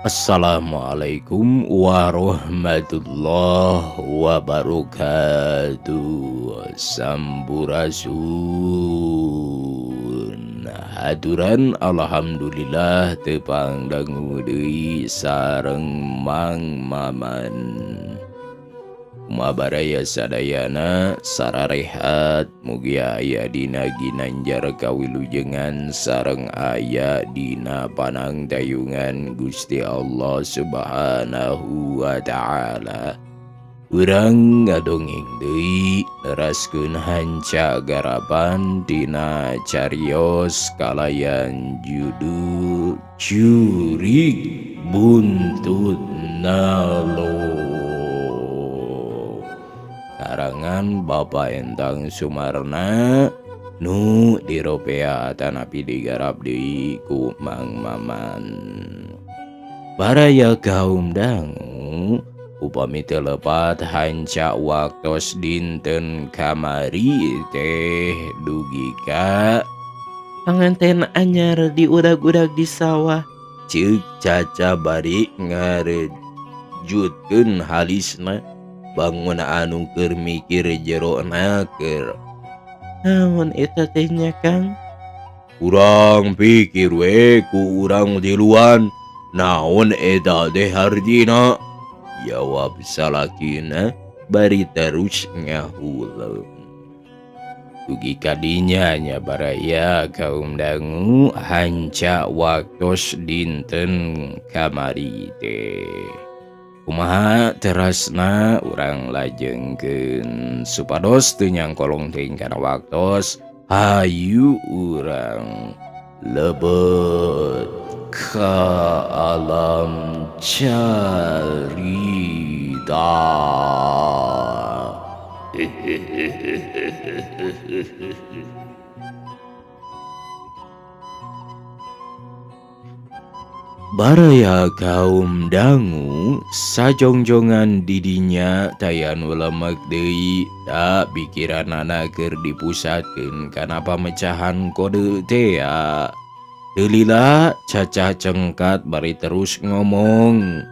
Assalamualaikum warahmatullahi wabarakatuh. Sampurasun. Haturan alhamdulillah tepang dangu deui sareng Mang Maman. Kumaha baraya sadayana, sararehat? Mugi aya dina ginanjar kawilujengan sareng aya dina panangtayungan Gusti Allah Subhanahu wa ta'ala. Urang ngadongeng deui, neraskeun hanca garapan dina carios kalayan judul Jurig Buntut Nalo, karangan Bapak Entang Sumarna, nu diropea tanapi digarap deui ku Mang Maman. Baraya kaum dangu, upami teu lepat, hanca waktos dinten kamari teh dugi ka Panganten anyar diudag-udag di sawah. Ceuk Caca bari ngarejutkeun halisna. Bangun anu keur mikir jero naker. Naon eta teh nya, Kang? Urang pikir we ku urang tiluan, naon eta teh hartina, jawab salakina bari terus ngahuleng. Dugi kadinya nya, baraya kaum dangu, hanca waktos dinten kamari teh kumaha terasna, urang lajengkeun supados teu nyangkolong teuing kana waktos. Hayu urang lebet ka alam carita. Baraya kaum dangu, sajongjongan didinya taya nu lemek deui da pikiranana keur dipusatkeun kana pamecahan kode tea. Teu lila Caca cengkat bari terus ngomong.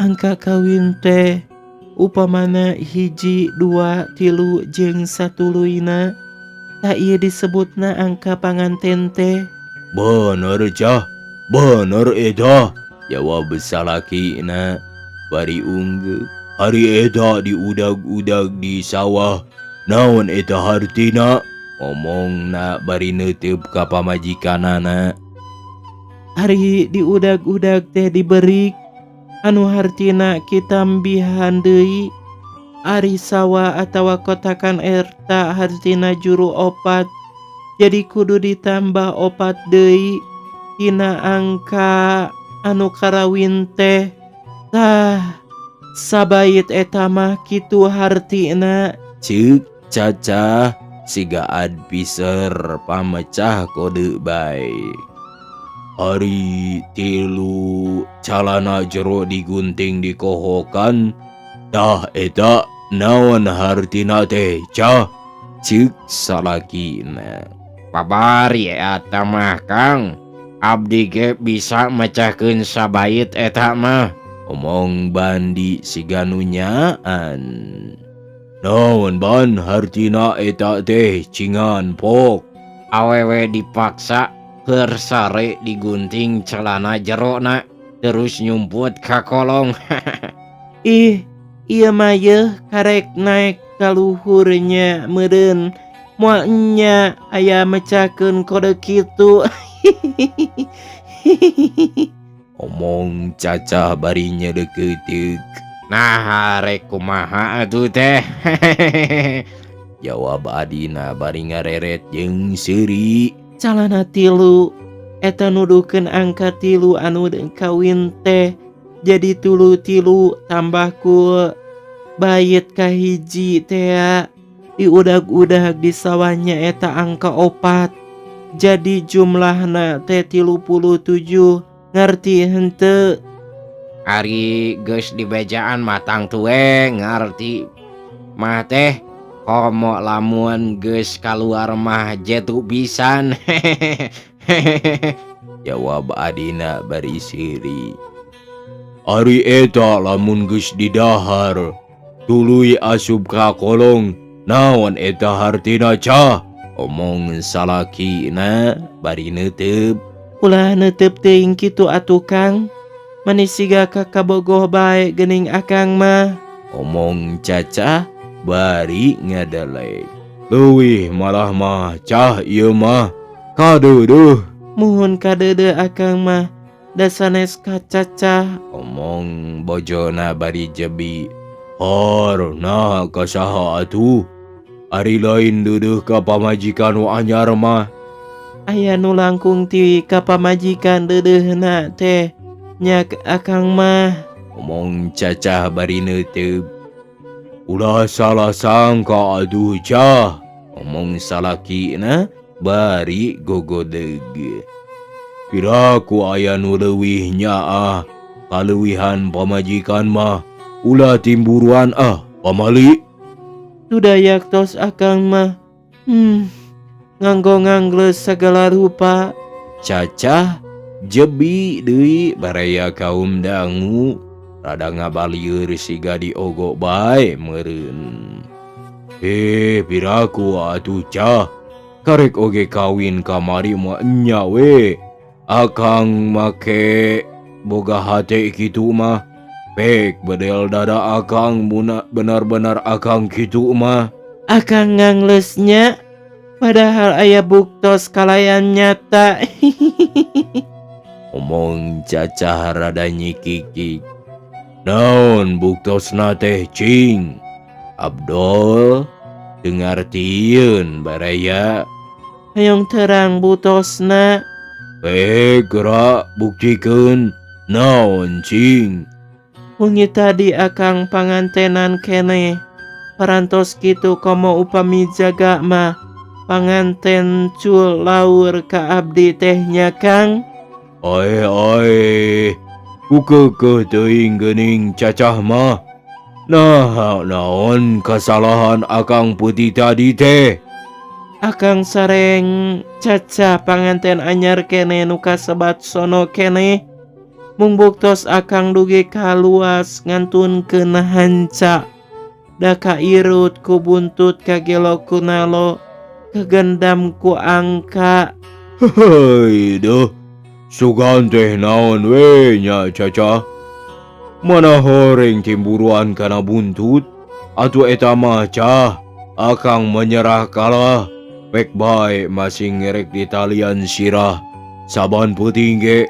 Angka kawin teh upamana hiji, dua, tilu jeung satuluyna, tah ieu disebutna angka panganten teh. "Bener, Cah, bener eta," jawab salakina bari unggeuk. "Ari eta diudag-udag di sawah, naon eta hartina?" omongna bari neuteup ka pamajikanana. Ari diudag-udag teh diberik, anu hartina kitambihan deui. Ari sawah atawa kotakan eta hartina juru opat, jadi kudu ditambah opat deui tina angka anu karawin teh. Tah, sabait eta mah kitu hartina. Ceuk Caca siga advisor pamecah kode bae. "Ari tilu calana jero digunting dikohokan, tah eta naon hartina teh, Cah?" ceuk salakina. Babari eta mah, Kang. Abdi ge bisa mecahkeun sabait eta mah. Omong Bandi siga nu nyaan. "Naon, Ban, hartina eta teh, cingan pok?" Awewe dipaksa keur sare digunting celana jerona, terus nyumput ka kolong. Ih, ieu mah yeuh karek naek ka luhurnya meureun. Moal nya aya mecahkeun kode kitu. Omong Caca bari nyeudeukeuteuk. Nah, rek kumaha atuh teh? Jawab adina bari ngareret jeung seuri. Calana tilu eta nuduhkeun angka tilu anu kawin teh, jadi tilu tilu tambah ku bait kahiji tea diudag-udag di sawahnya, eta angka opat, jadi jumlahna teh 37. Ngerti henteu? Ari geus dibejaan matang tue ngarti mah teh, komo lamun geus kaluar mah jetu pisan. Jawab adina bari seuri. Ari eta lamun geus didahar tuluy asup ka kolong, naon eta hartina, Cah? Omong salakina bari neuteup. Ulah neuteup teuing kitu atuh, Kang. Mani siga ka kabogoh bae geuning akang mah. Omong Cacah bari ngadelek. Leuwih malah mah, Cah, ieu mah kadeudeuh. Muhun kadeudeuh akang mah, da sanes ka Cacah. Omong bojona bari jebi. Har, nah ka saha atuh? Ari lain deudeuh ka pamajikan nu anyar mah. Aya nu langkung ti ka pamajikan deudeuhna teh nya akang mah. Omong Cacah bari neuteup. Ulah salah sangka atuh, Cah. Omong salakina bari gogodeg. Piraku aya nu leuwih nyaah kaleuwihan pamajikan mah. Ulah timburuan ah, pamali. Dudayak tos akang mah. Nganggo ngangleus sagala rupa. Cacah jebi deui, baraya kaum dangu rada ngabalieur siga diogok bae meureun. Eh, piraku atuh, Cah? Karek oge kawin kamari mah enya we. Akang make boga hate kitu mah. Pek bedel dada akang muna benar-benar akang kitu mah. Akang ngangleusnya padahal aya buktos kalayan nyata. Omong Cacah rada nyikikik. Naon buktosna teh, cing? Abdul dengartieun, baraya. Hoyong terang buktosna. Eh, gerak buktikeun. Naon, cing? Wengi tadi akang pangantenan keneh. Parantos kitu komo upami jaga mah panganten cul laur ka abdi teh nya, Kang. Ae ae, ku keukeuh teuing geuning Cacah mah. Nah, naon kasalahan akang peuti tadi teh? Akang sareng Cacah panganten anyar keneh nu kasebat sono keneh. Mung buktos akang dugi kaluas ngantunkeun hanca. Da kairut ku buntut, kagelo ku nalo, kagendam ku angka. Hei duh, sugan teh naon we nya, Cacah? Mana horeng timburuan kana buntut? Atuh eta mah, Cah, akang menyerah kalah. Pek bae masih ngerek di talian sirah. Saban peuting ge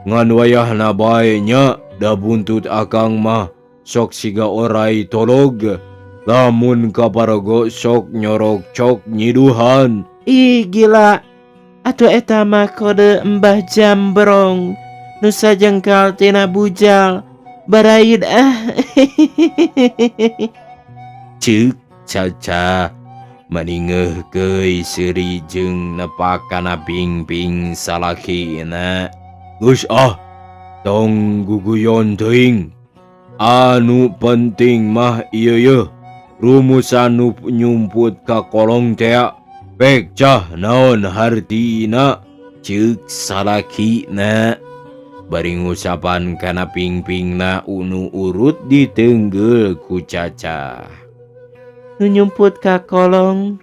ngan wayahna bae nya, da buntut akang mah sok siga orai tolog. Lamun kaparogo sok nyorok cok nyiduhan. Ih, gila. Atuh eta mah kode Mbah Jambrong. Nu sajengkal tina bujal. Baraid ah. Ceuk Caca mani ngeuhkeuy seuri jeung nepak kana pingping salakina. Geus ah, tong guguyon teuing. Anu penting mah ieu yeuh, rumusan nu nyumput ka kolong tea. Pek, Cah, naon hartina? Ceuk salakina bari ngusapan kana pingpingna unu urut ditenggel ku Caca. Nu nyumput ka kolong.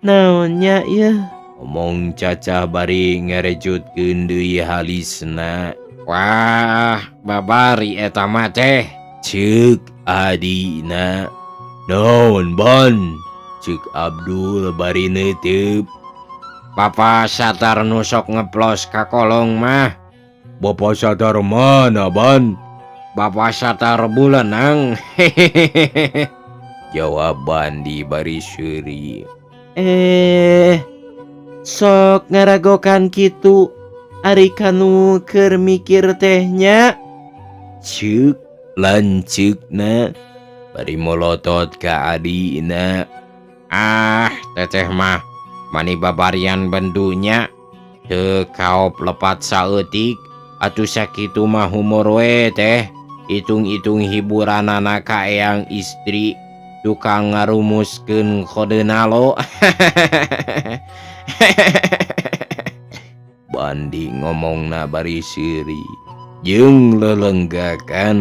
Naon nya ieu? Omong Caca bari ngarejutkeun deui halisna. Wah, babari eta mah teh. Ceuk adina. Naon, Ban? Ceuk Abdul bari neuteup. Bapak Satar nu sok ngeplos ka kolong mah. Bapak Satar mana, Ban? Bapak Satar bulenang. Jawab Bandi bari seuri. Eh, sok ngaragokan kitu ari kanu keur mikir teh nya. Ceuk lanceukna bari molotot ka adina. Ah, teteh mah mani babarian bendunya teu kaop lepat saeutik. Atuh sakitu mah humor we teh. Hitung-hitung hiburanana ka eyang istri tukang ngarumuskeun kode nalo. Bandi ngomongna bari seuri. Jeung lelenggakan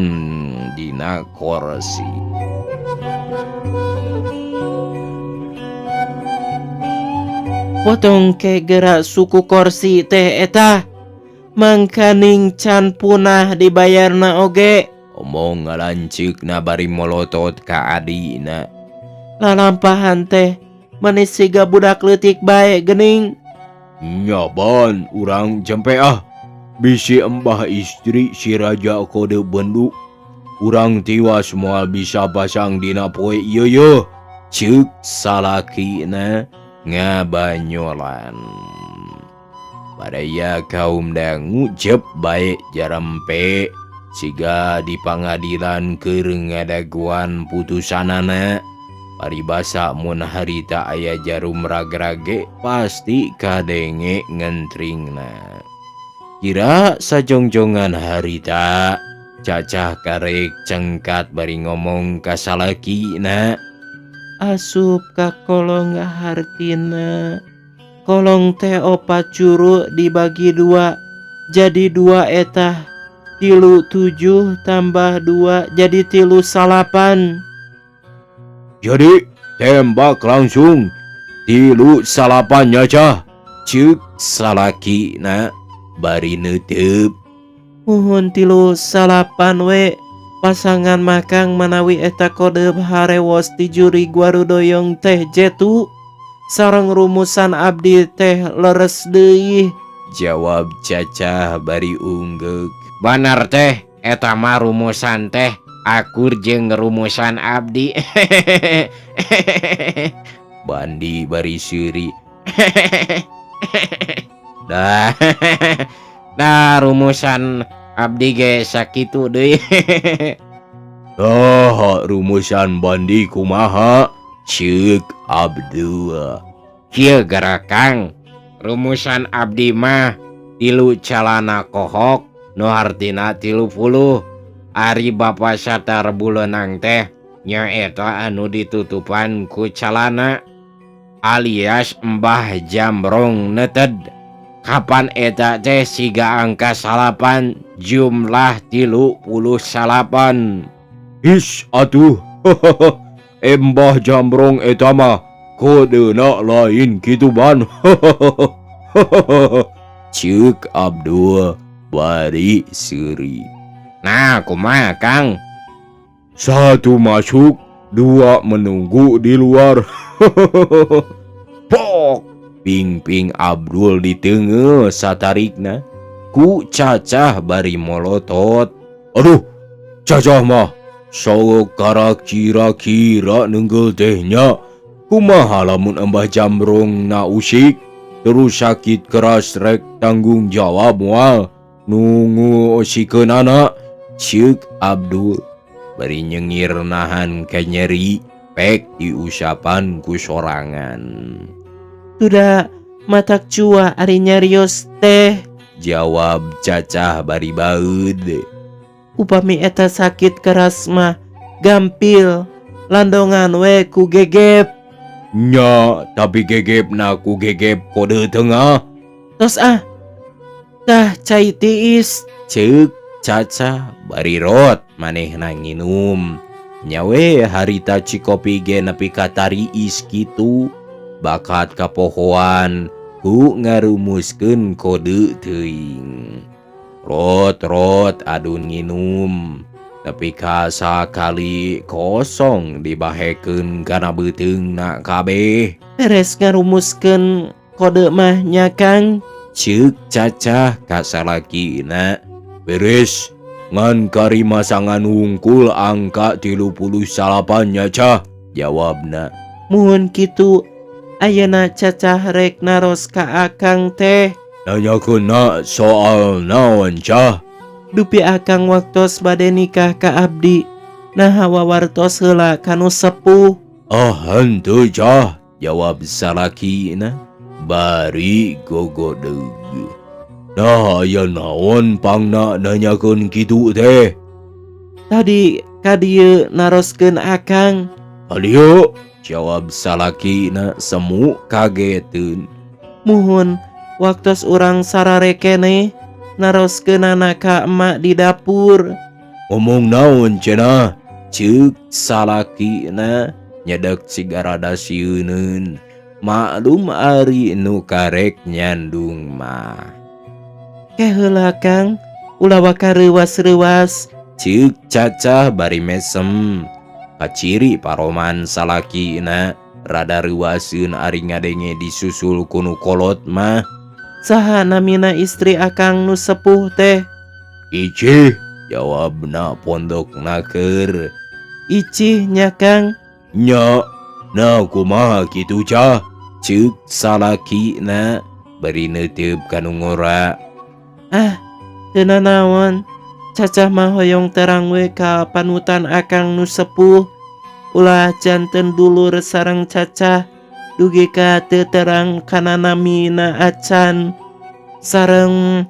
dina korsi. Potong ke gerak suku korsi teh eta. Mangkaning can punah dibayarna oge. Omong ngalanceukna bari molotot ka adina. Lalampahan teh manis siga budak leutik bae geuning. Nyaban urang jempe ah. Bisi embah istri si raja kode bendu. Urang tiwas moal bisa pasang dina poe ieu yeuh. Ceuk salakina ngabanyolan. Baraya kaum dangu jep bae jarempe siga di pangadilan keur ngadaguan putusanana. Paribasa mun harita aya jarum ragrage pasti kadenge ngentringna. Kira sajongjongan harita Cacah karek cengkat bari ngomong ka salakina. Asup ka kolong hartina. Kolong teh opat juru dibagi dua jadi dua eta. 3 7 tambah 2 jadi 3 9. Jadi tembak langsung 3 9 nya cah. Ceuk salakina bari neuteup. Muhun 3 9 we pasangan makang manawi eta kode harewos ti juri Gwarudoyong teh jetu. Sareng rumusan abdi teh leres deui. Jawab Cacah bari unggeuk. Banar teh eta mah rumusan teh akur jeung rumusan abdi. Bandi bari seuri. Dah. Nah rumusan abdi ge sakitu deui. Oh, rumusan Bandi kumaha? Ceuk Abdul. Kieu gerakang rumusan abdi mah 3 calana kohok nu hartina 30. Ari Bapa Satar buleunang teh nyaeta anu ditutupan ku calana alias Mbah Jambrong neted. Kapan eta teh siga angka 9 jumlah 39. Is atuh. Embah Jambrong eta mah kodena lain kitu ban. Ceuk Abdul bari seuri. Nah kumaha Kang? 1 masuk, 2 menunggu di luar. Pok ping-ping Abdul diteungeuh satarikna ku Cacah bari molotot. Aduh, Cacah mah sok karak kira-kira nenggel teh nya. Kumaha lamun Embah Jambrong na usik terus sakit keras rek tanggung jawab moal nungu usikeunana. Ceuk Abdul bari nyengir nahan kanyeri pek diusapan ku sorangan. Sudah matak cua ari nyarios teh. Jawab Cacah bari baeud. Upami eta sakit keras mah gampil landongan we ku gegep. Nya tapi gegepna ku gegep kode tengah. Tos ah tah cai tiis. Ceuk Cacah bari rot manehna nginum. Nyawe harita cikopi ge nepi ka tariis kitu. Bakat kapohoan ku ngarumuskeun kode teuing. Rot-rot adun nginum. Nepi ka sakali kosong dibahekeun kana beuteungna kabeh. Beres ngarumuskeun kode mah nya Kang. Ceuk Cacah ka salakina. Beres ngan kari masangan wungkul angka 39 nya Cah. Jawabna. Muhun kitu ayeuna Cacah rek naros ka Akang teh. Nanyakeunna soal naon Cah? Dupi Akang waktos bade nikah ka abdi. Naha wawartos heula ka nu sepuh. Ah henteu Cah. Jawab salakina bari gogodeug. Nah aya naon pangna nanyakeun kitu teh? Tadi ka dieu naroskeun Akang. Ka dieu? Jawab salakina semu kageteun. Muhun waktos urang sararekene Naroskeunana ka emak di dapur. Ngomong naon cenah? Ceuk salakina nyedek siga rada sieuneun. Maklum ari nu karek nyandung mah. Ke heula Kang, ulah waka reuwas-reuwas. Ceuk Cacah bari mesem. Kaciri paroman salakina rada reuwaseun ari ngadenge disusul ku nu kolot mah. Saha namina istri Akang nu sepuh teh? Icih, jawabna pondok naker. Icih nya Kang. Nya, nah kumaha kitu Cah? Ceuk salakina bari neuteup ka nu ngora. Ah, teu nanaon. Cacah mah hoyong terang we ka panutan Akang nu sepuh. Ulah janten dulur sareng Cacah dugi ka teu terang kana namina acan. Sareng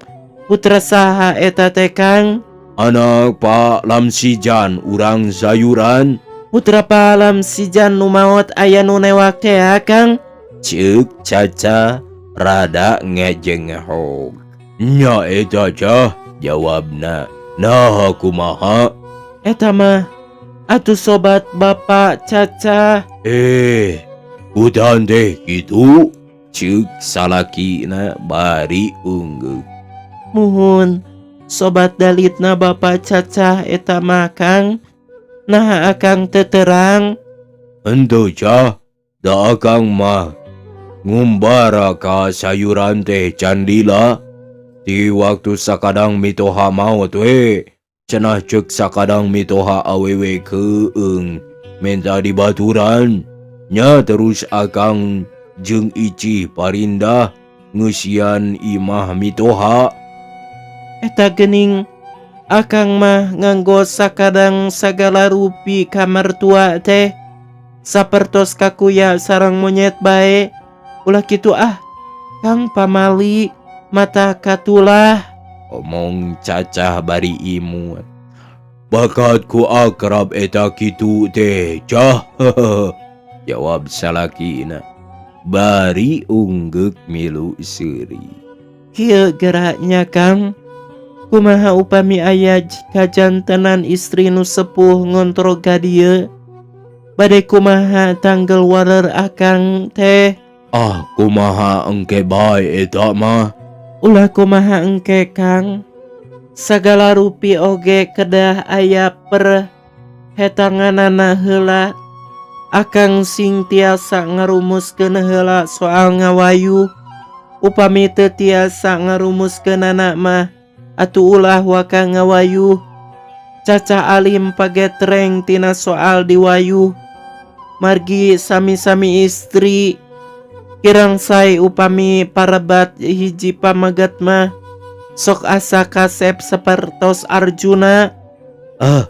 putra saha eta teh Kang? Anak Pak Lamsijan urang sayuran. Putra Pak Lamsijan nu maot aya nu newak teh Kang? Ceuk Caca rada ngejengehog. Nya eta Cah, jawabna. Nah kumaha? Eta mah atuh sobat Bapak Caca. Udan teh kitu. Ceuk salakina bari ungguk. Muhun, sobat dalitna Bapak Caca eta mah Kang. Nah Akang teu terang. Henteu Cah, da Akang mah ngumbara ka sayuran teh candila. Ti waktu sakadang mitoha maot we, cenah ceuk sakadang mitoha awewe keung menta dibaturan. Nya terus Akang jeung Icih parindah ngeusian imah mitoha. Eta geuning Akang mah nganggo sakadang sagala rupi ka mertua teh. Sapertos kakuya sareng monyet bae. Ulah kitu ah, Kang pamali mata katulah. Omong Cacah bari imut. Bakat ku akrab eta kitu teh Cah. Jawab salakina bari unggeuk milu seuri. Kieu geraknya Kang. Kumaha upami aya kajantenan istri nu sepuh ngontrol ka dieu? Bade kumaha tanggel waler Akang teh? Ah, kumaha engke bae eta mah. Ulah kumaha engke Kang. Sagala rupi oge kedah aya perhetanganana heula. Akang sing tiasa ngarumuskeun heula soal ngawayuh. Upami teu tiasa ngarumuskeunana mah atuh ulah waka ngawayuh. Caca alim pagetreng tina soal diwayuh. Margi sami-sami istri kirang sae upami parebat hiji pameget mah sok asa kasep sapertos Arjuna. Ah,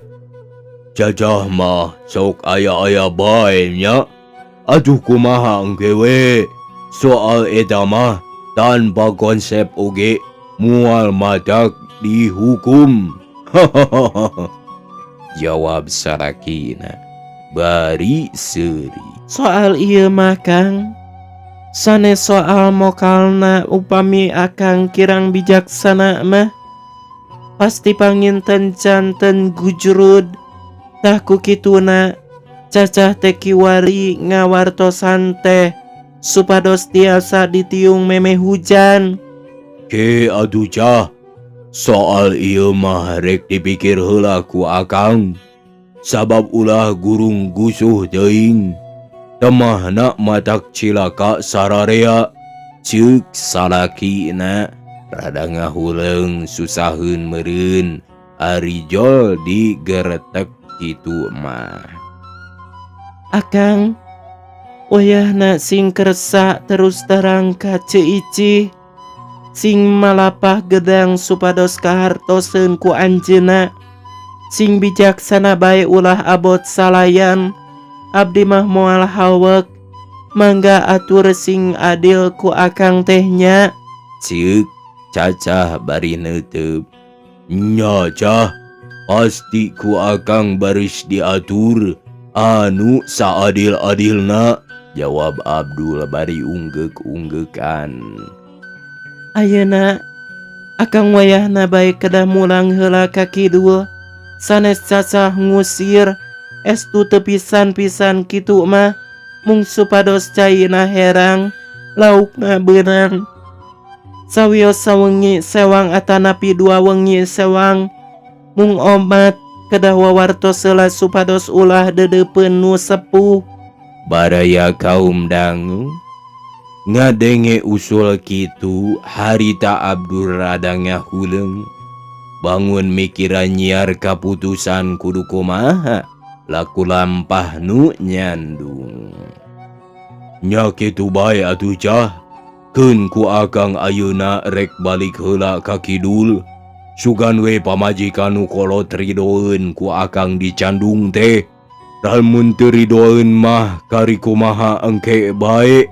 Cacah mah sok aya-aya bae nya. Aduh kumaha engke we. Soal eta mah tanpa konsep oge mual matak dihukum. Jawab salakina bari seuri. Soal ieu mah Kang, sanes soal mokalna. Upami Akang kirang bijaksana mah pasti panginten janten gujrud. Tah ku kituna Cacah teh kiwari ngawartosan teh supados tiasa ditiung memeh hujan. Ke atuh Cah, soal ieu mah rek dipikir heula ku Akang. Sabab ulah gurung gusuh teuing. Temahna matak cilaka sararea. Ceuk salakina rada ngahuleung susaheun meureun ari jol digeretek kitu mah. Akang wayahna sing kersa terus terang ka Ceu Icih. Sing malapah gedang supados kahartoseun ku anjeunna. Sing bijaksana bae ulah abot salayan. Abdi mah moal hawek. Mangga atur sing adil ku Akang teh nya. Ceuk Cacah bari neuteup. Nya Cah, pasti ku Akang baris diatur anu saadil-adilna, jawab Abdul bari unggeuk-unggeukan. Ayeuna Akang wayahna bae kedah mulang heula ka kidul sanes cacah ngusir estu teu pisan-pisan kitu mah mung supados caina herang laukna beunang. Sawios sawengi sewang atanapi dua wengi sewang mung omat kedah wawartos heula supados ulah deudeupeun nu sepuh. Baraya kaum dangu ngadenge usul kitu harita Abdul rada ngahuleung bangun mikiran nyiar kaputusan kudu kumaha laku lampah nu nyandung. Nya kitu bae atuh cah keun ku akang ayeuna rek balik heula ka kidul sugan we pamajikan nu kolot ridoeun ku akang dicandung teh. Lamun teu ridoeun mah kari kumaha engke bae.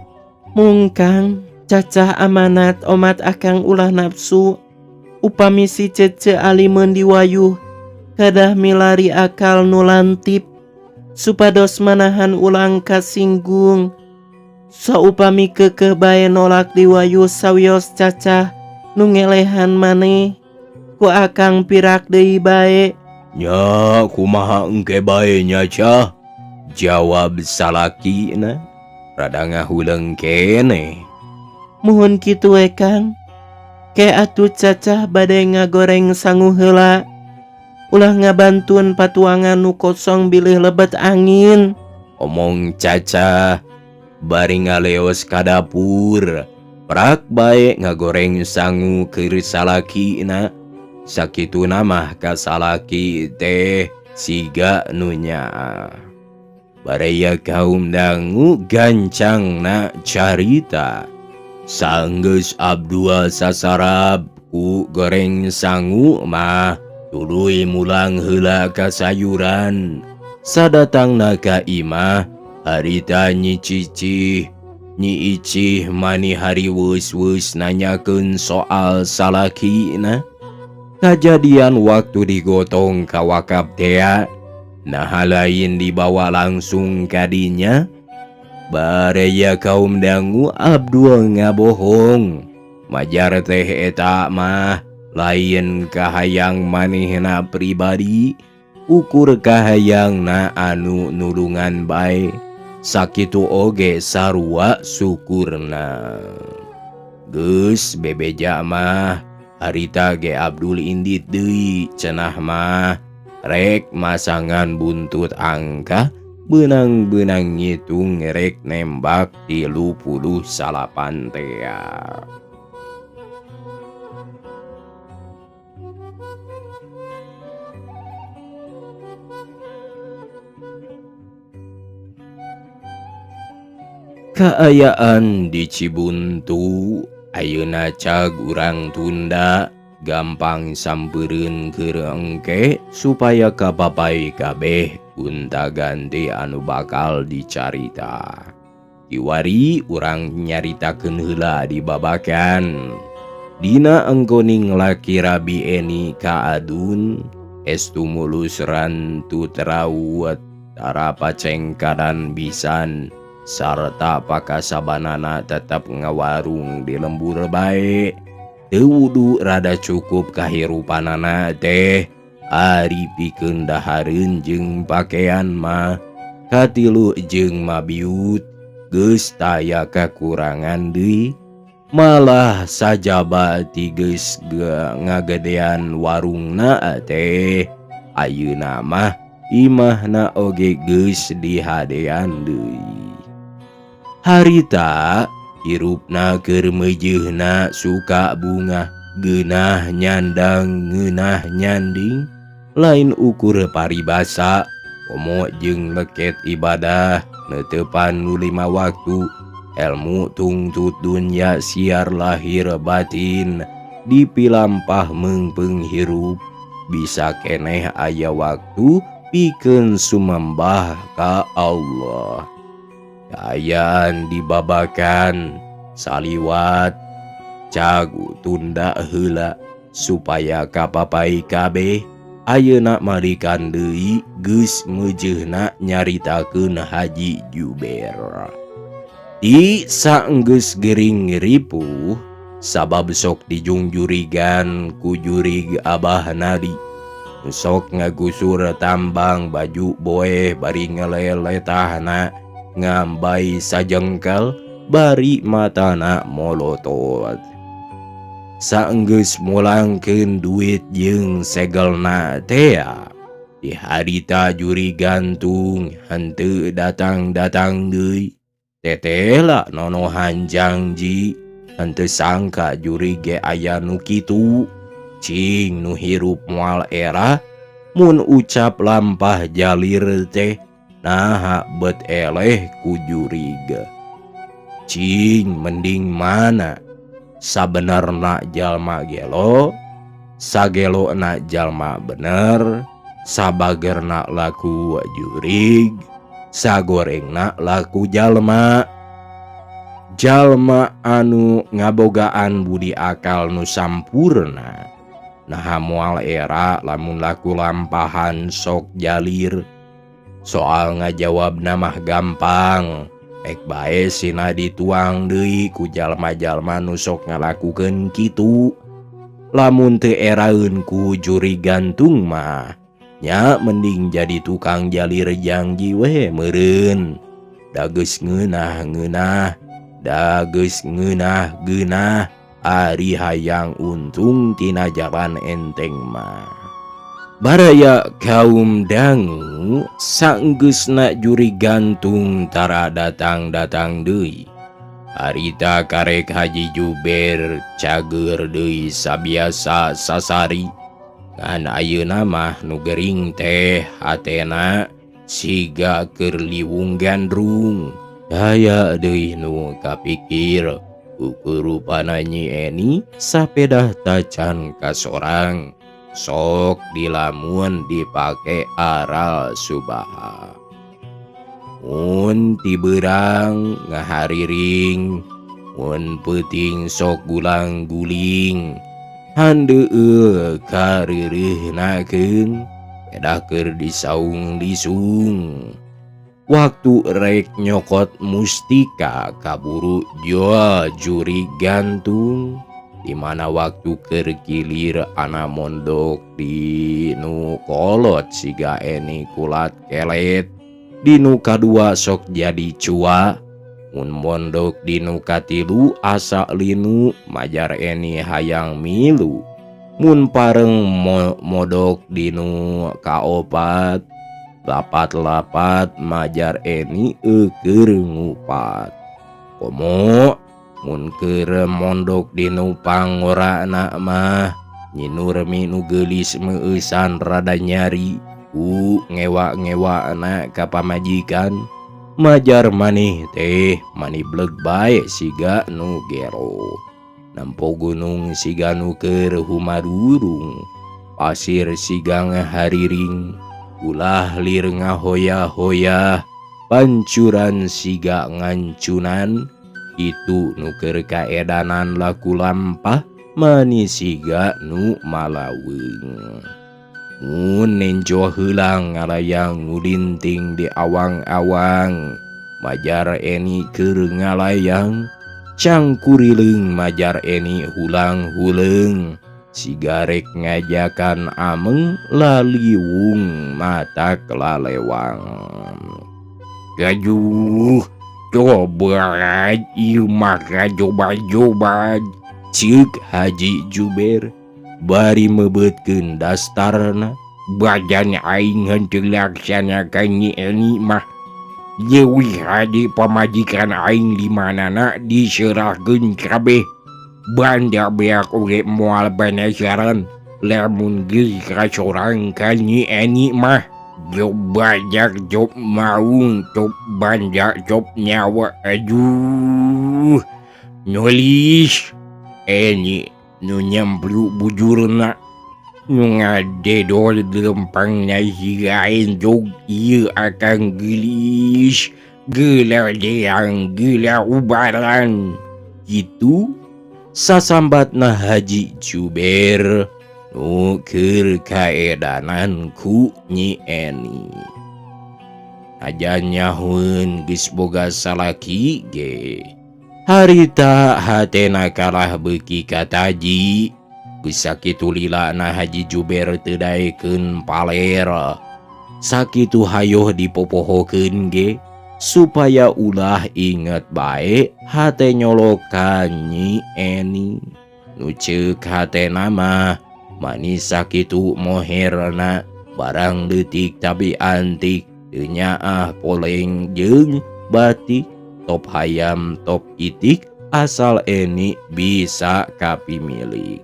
Mung Kang cacah amanat omat akang ulah nafsu upami si Cece alimeun diwayuh kadah milari akal nu lantip supados manahan ulang kasinggung. Saupami keukeuh bae nolak diwayuh sawios cacah nu ngelehan maneh ku akang pirak deui bae. Nya kumaha engke bae nya cah jawab salakina rada ngahuleung keneh. Muhun kitu we Kang. Ke atuh cacah bade ngagoreng sangu heula ulah ngabantun patuangan nu kosong bilih lebet angin. Omong cacah bari ngaleos ka dapur prak bae ngagoreng sangu keur salakina. Sakituna mah ka salaki teh siga nu nyaah. Baraya kaum dangu gancangna carita. Sanggeus Abdul sasarab ku goreng sangu mah tuluy mulang heula ka sayuran. Sadatangna ka imah harita Nyi Cicih Nyi Icih mani hariweus-weus nanyakeun soal salakina. Kajadian waktu digotong ka wakaf tea naha lain dibawa langsung kadinya. Baraya kaum dangu Abdul ngabohong majar teh eta mah lain kahayang manehna pribadi ukur kahayangna anu nulungan bae sakitu oge sarua syukurna. Geus bebeja mah harita ge Abdul indit deui cenah mah rek masangan buntut angka beunang-beunang ngitung rek nembak 39 tea. Kaayaan di Cibuntu ayeuna cag urang tunda gampang sampeureun keur engke supaya kapapai kabeh gonta-ganti anu bakal dicarita. Kiwari urang nyaritakeun heula di babakan. Dina engkoning laki Rabi Eni ka adun estu mulus rantu terawat tara pacengkadan bisan sarta pakasabanana tetep ngawarung di lembur bae. Teu wudu rada cukup kahirupanana teh ari pikeun dahareun jeung pakean mah katilu jeung mabiut geus taya kakurangan deui malah sajaba ti geus ngagedean warungna teh ayeuna mah imahna oge geus dihadean deui. Harita hirupna keur meujeuhna suka bunga geunah nyandang ngeunah nyanding lain ukur paribasa komo jeung leket ibadah neutepan nu 5 waktu elmu tungtut dunya siar lahir batin dipilampah meungpeung hirup bisa keneh aya waktu pikeun sumembah ka Allah. Kaayaan dibabakan saliwat cagu tunda heula supaya kapapai kabeh ayeuna marikan deui geus meujeuhna nyaritakeun Haji Juber. Di saenggeus gering ripuh Sabab sok dijungjurigan ku jurig Abah Nadi. Sok ngagusur tambang baju boeh bari ngeleletahna ngambai sajengkal bari matana molotot. Saenggeus mulangkeun duit jeung segelna tea. Di harita juri gantung henteu datang-datang deui. Teteh lah nonohan janji henteu sangka juri ge aya nu kitu. Cing nu hirup moal era mun ucap lampah jalir teh naha bet eleh ku jurig. Cing mending mana sabenerna jalma gelo, sagelona jalma bener, sabagerna laku jurig, sagorengna laku jalma. Jalma anu ngabogaan budi akal nu sampurna. Naha moal era lamun laku lampahan sok jalir. Soal ngajawab mah gampang. Ek bae sina dituang deui ku jalma-jalma nu sok ngalakukeun kitu. Lamun teu eraeun ku juri gantung mah nya mending jadi tukang jalir jangji we meureun. Da geus ngeunah-ngeunah, da geus ngeunah-geunah, ari hayang untung tina jalan enteng mah. Baraya kaum dangu sanggeusna juri gantung tara datang-datang deui. Harita karek Haji Juber cager deui sabiasa sasari. Ngan ayeuna mah nu gering teh hatena siga keur liwung gandrung. Aya deui nu kapikir ukur rupana Nyi Eni sapedah tacan kasorang. Sok dilamun dipake aral subaha. Mun tiberang ngahariring, mun peuting sok gulang-guling. Handeueul kareureuhnakeun, pedah keur disaung-disung. Waktu rek nyokot mustika kaburu joa juri gantung. Di mana waktu keur kilir ana mondok di nu kolot siga Eni kulat kelet. Di nu kadua sok jadi cua. Mun mondok di nu katilu asa linu majar Eni hayang milu. Mun pareng modok di nu kaopat lapat-lapat majar Eni eueur ngupat. Komo mun keur mondok di nu pangorana mah Nyi Nurmi nu geulis meueusan rada nyari ku ngewa-ngewana ka pamajikan. Majar maneh teh mani bleg bae siga nu gero. Nempo gunung siga nu keur humarurung, pasir siga ngahariring, ulah lir ngahoya-hoya, pancuran siga ngancunan. Itu nu keur kaedanan laku lampah mani siga nu malaweung. Mun nenjo heulang ngalayang ngulinting di awang-awang, majar Eni keur ngalayang, cangkurileung majar Eni hulang-huleung, sigarek ngajakan ameng laliwung matak lalewang. Gajuh coba ieu mah coba-coba ceuk Haji Juber bari meubeutkeun dastarna. Badan aing henteu laksanakan Nyi Eni mah. Leuwih hade pamajikan aing limanana diserahkeun kabeh. Banda beak oge moal banasaran lamun geus kasorang ka Nyi Eni mah. Job bajak, job maung, job banda, job nyawa, aduh. Nulis Eni nu nyemplu bujurna nu ngadedol lempang na siga endog ieu akang geulis geula deang geula ubaran. Gitu sasambatna Haji Juber nu keur kaedanan ku Nyi Eni. Aja nyahueun geus boga salaki ge. Harita hatena kalah beuki kataji. Geus sakitu lilana Haji Juber teu daekeun paler. Sakitu hayoh dipopohokeun ge supaya ulah inget bae hate nyolokan Nyi Eni. Nu ceuk hatena mah manis sakitu moherna barang leutik tapi antik teu nyaah poleng jeung batik top hayam top itik asal Eni bisa kapimilik.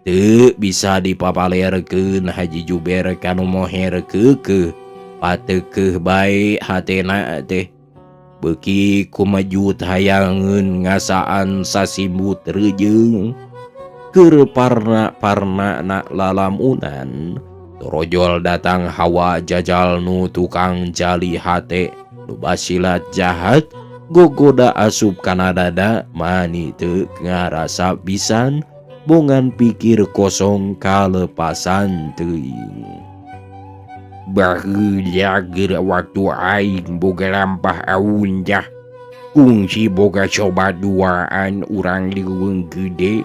Teu bisa dipapalerkeun Haji Juber kanu moher keukeuh pateukeuh bae hatena teh. Beuki kumajut hayangeun ngasaan sasimbut reujeung keur parna-parna lalamunan. Torojol datang hawa jajal nu tukang jali hate nu basilat jahat gogoda asup kana dada mani teu ngarasa pisan bongan pikir kosong kalepasan teuing. Baheula geura waktu aing boga lampah aunjah kungsi boga sobat duaan urang leuweung gede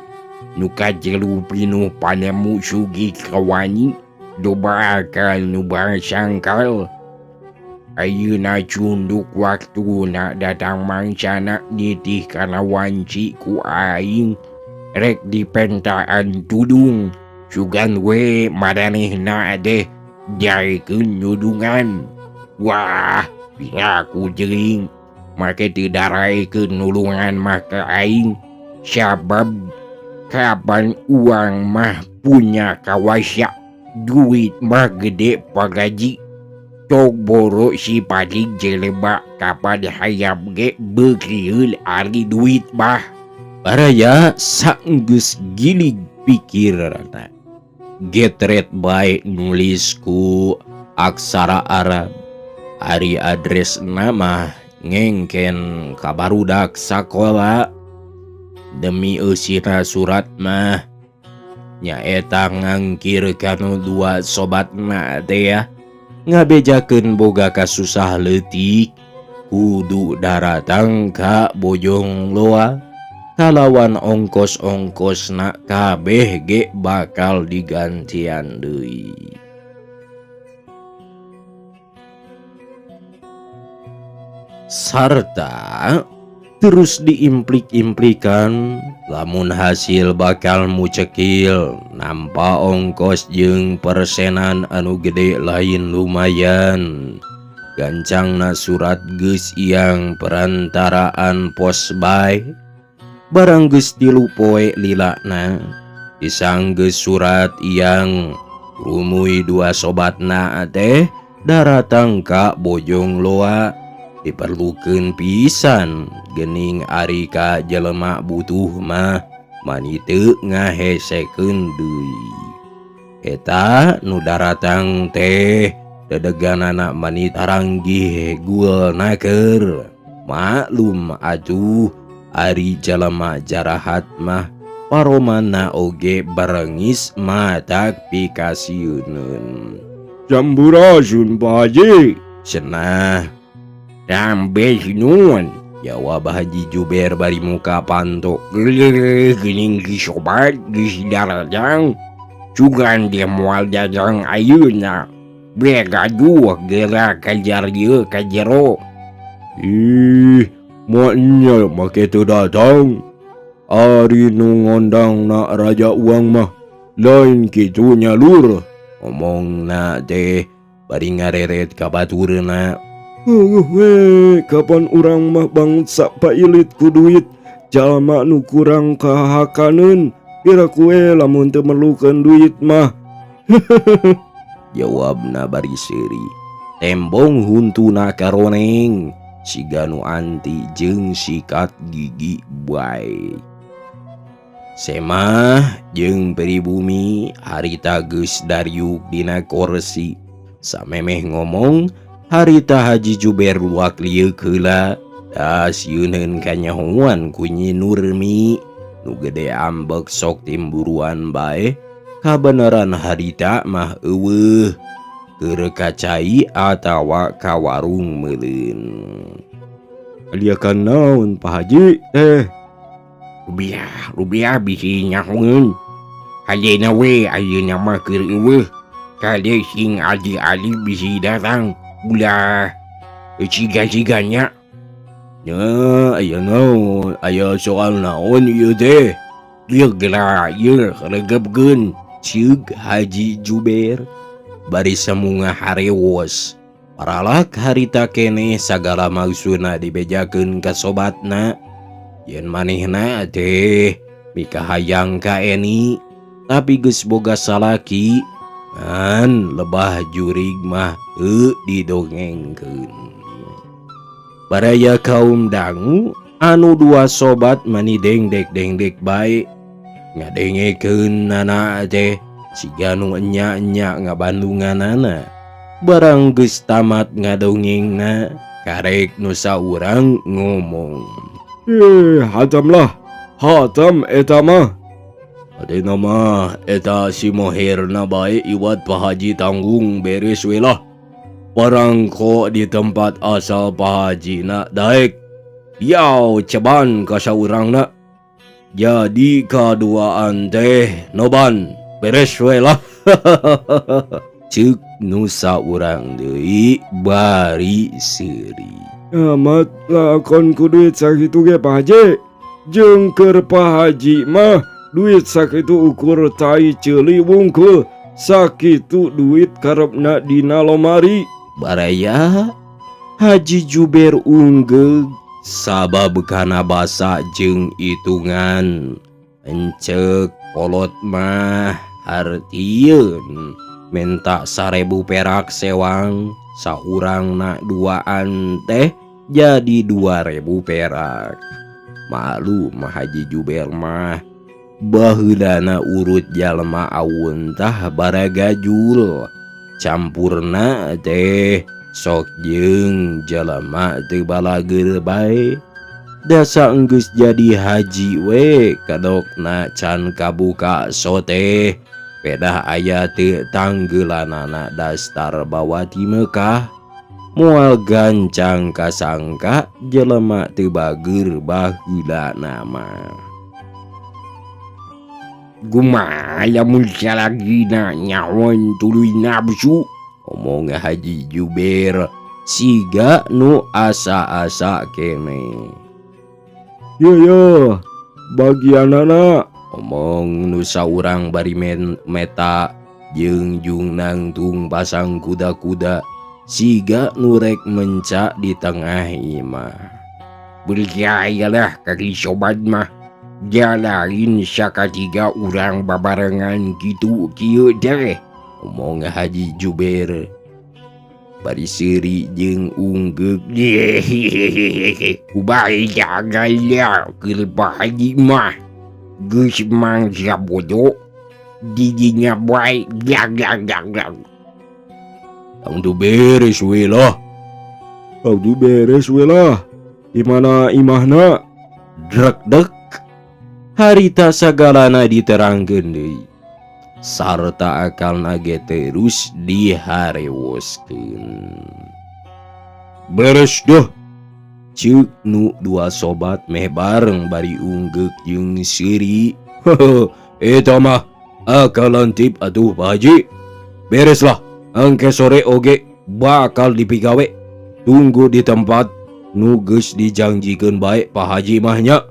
nu kajelu pinuh panemu sugih kawani loba akal nu bangsangkal. Ayeuna cunduk waktuna datang mangsana nitih kana wanci ku aing rek dipentaan tudung sugan we maranehna teh jaekeun nudungan. Wah, pingaku jeuing make teu daraekeun nulungan mah ka aing sabab kapan uang mah punya kawasa duit mah gede pagaji. Tong boro si paling jelema kapan hayam ge beukieun ari duit mah. Baraya sanggeus gilig pikirna. Getret bae nulis ku aksara Arab. Ari adres nama ngengken ka barudak sakola. Demi eusina surat mah nyaeta ngangkir kanu dua sobatna teh ya. Ngabejakeun boga kasusah leutik kudu daratang ka Bojong Loa kalawan ongkos-ongkosna kabeh ge bakal digantian deui. Sarta terus diimplik-implikan lamun hasil bakal mucekil nampa ongkos jeung persenan anu gede lain lumayan. Gancangna surat geus iang perantaraan pos bae barang geus 3 poe lilana disanggeus surat iang rumuy dua sobatna teh daratang ka Bojong Loa. Diperlukeun pisan geuning ari ka jelema butuh mah mani teu ngahesekeun deui. Eta nu daratang teh dedeganana mani taranggih gulna keur. Maklum atuh ari jelema jarahat mah paromana oge barengis matak pikasieuneun. Sampurasun Pak Haji. Cenah Rambes nun, jawab Haji Juber bari muka pantok. Geuning ki sobat geus daratang. Sugan dia moal dagang ayeuna. Begaduh geura kajar ieu ka jero. Ih, moal make teu datang. Ari nu ngondangna raja uang mah lain kitu nya lur. Omongna teh bari ngareret ka baturna. Heuh, kapan urang mah bangsa pailit ku duit jalma nu kurang kahakaneun pira kue lamun teu merlukeun duit mah. Jawabna bari seuri. Tembong huntuna karoneng siga nu anti jeung sikat gigi bae. Semah jeung pribumi harita geus dariuk dina korsi. Samemeh ngomong harita Haji Juber luak lieuk heula da sieuneun kanyahoan ku Nyi Nurmi nu gede ambek sok timburuan bae. Kabeneran harita mah eueuh keur ka cai atawa ka warung meuleun. Aliakan naon Pak Haji teh? Rubiah, rubiah bisi nyahoeun. Hadena we ayeuna mah keur eueuh. Kade sing adi-adi bisi datang. Ulah ciga-ciganya. Nya aya naon? Aya soal naon ieu teh? Ieu geura ieu regepkeun. Ceuk Haji Juber bari samunga harewos. Paralak harita keneh sagala maksudna dibejakeun ka sobatna. Yen manehna teh mikahayang ka Eni tapi geus boga salaki ngan lebah jurig mah teu didongengkeun. Baraya kaum dangu anu dua sobat mani dengdek-dengdek bae ngadengekeun nana teh siga nu enya-enya ngabandunganana. Barang geus tamat ngadongengna karek nu saurang ngomong. Hatam lah, hatam eta mah. Adena mah eta si moherna bae iwat Pak Haji tanggung beres we lah. Barang kok di tempat asal Pak Haji na daek. Yau ceban ka saurangna. Jadi kaduaan teh noban beres we lah. Ceuk nu saurang deui bari seuri. Amat lakon ku duit sakitu ge Pak Haji. Jeung keur Pak Haji mah duit sakitu ukur tai ceuli wungkul. Sakitu duit karepna dina lomari. Baraya Haji Juber unggeug sabab kana basa jeung itungan. Encek kolot mah hartieun menta 1000 perak sewang saurangna duaan teh jadi 2000 perak. Maklum Haji Juber mah baheulana urut jalma awun tah baragajul campurna teh sok jeung jalma teu balageur bae. Dasa enggeus jadi haji we kadokna can kabuka sote pedah aya teu tanggelanana dastar bawa ti Mekah. Moal gancang kasangka jelema teu bageur baheulana mah. Kumaha lamun salagina nyahoan tuluy nafsu? Omong Haji Juber siga nu asa-asa keneh. Yo yo, bagianana. Omong nu saurang bari meta jeung jung nangtung pasang kuda-kuda siga nu rek mencak di tengah imah. Percayalah kaki sobat mah. Jalain sakatiga urang babarengan kitu kieu teh. Omong Haji Juber bari seuri jeung unggeug. Kubae jagaya keur Pak Haji mah. Geus mangsa bodoh didinya bae gag gag gag gag. Tangtu beres we lah. Tangtu beres we lah. Di mana imahna? Drekdek. Harita sagalana diterangkeun deui. Sarta akalna ge terus diharewoskeun. Beres dah. Ceuk nu dua sobat meh bareng bari unggeuk jeung seuri. Eta mah akalan tip atuh Pak Haji. Beres lah. Engke sore oge bakal dipigawe. Tunggu di tempat nu geus dijangjikeun bae Pak Haji mah nya.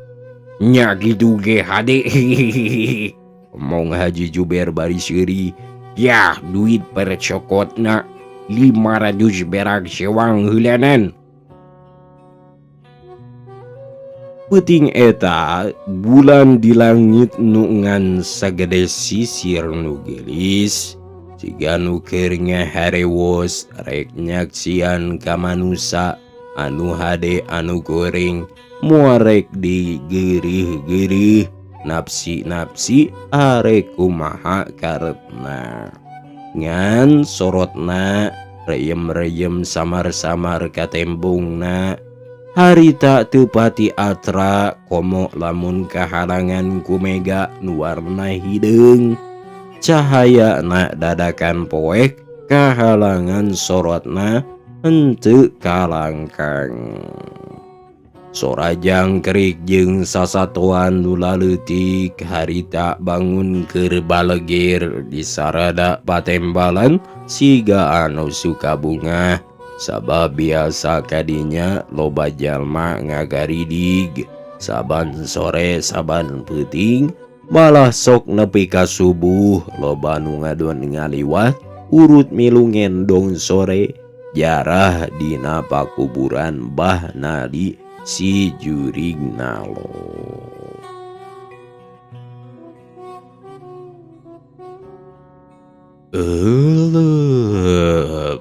Nya kitu ge hade. Omong Haji Juber bari seuri. Ya duit percokotna 500 berak sewang heulanan. Peuting eta bulan di langit nu ngan sagede sisir nu geulis siga nu keur ngaharewos rek nyaksian ka manusa anu hade anu goreng moal rek digeureuh-geureuh nafsi-nafsi arek kumaha karepna. Ngan sorotna reyem-reyem samar-samar katembongna harita teu pati atra komo lamun kahalangan ku mega nu warna hideung cahayana dadakan poek kahalangan sorotna henteu kalangkang. Sora jangkrik jeung sasatoan nu laleutik harita bangun keur balegir di sarada patembalan siga anu suka bunga. Sabab biasa kadinya loba jalma ngagaridig saban sore saban peuting malah sok nepi ka subuh loba nu ngadon ngaliwat urut milu ngendong sore jarah dina pakuburan Bah Nadi si jurig nalo.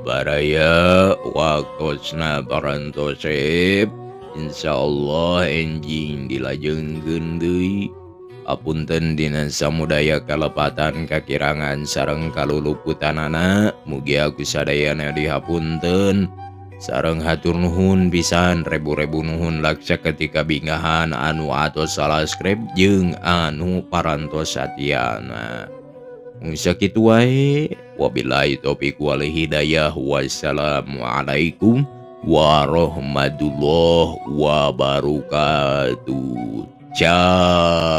Baraya waktosna parantosep, insyaallah enjing dilajengkeun deui. Apunten dina samudaya kalepatan kakirangan sareng kaluluputanana, mugi aku sadayana dihapunten. Sareng hatur nuhun pisan rebu-rebu nuhun laksa ketika bingahan anu atos salaskrib jeung anu parantos satiana. Mung sakitu wae, wabillahi taufik wal hidayah, wassalamualaikum warahmatullahi wabarakatuh. Ciao.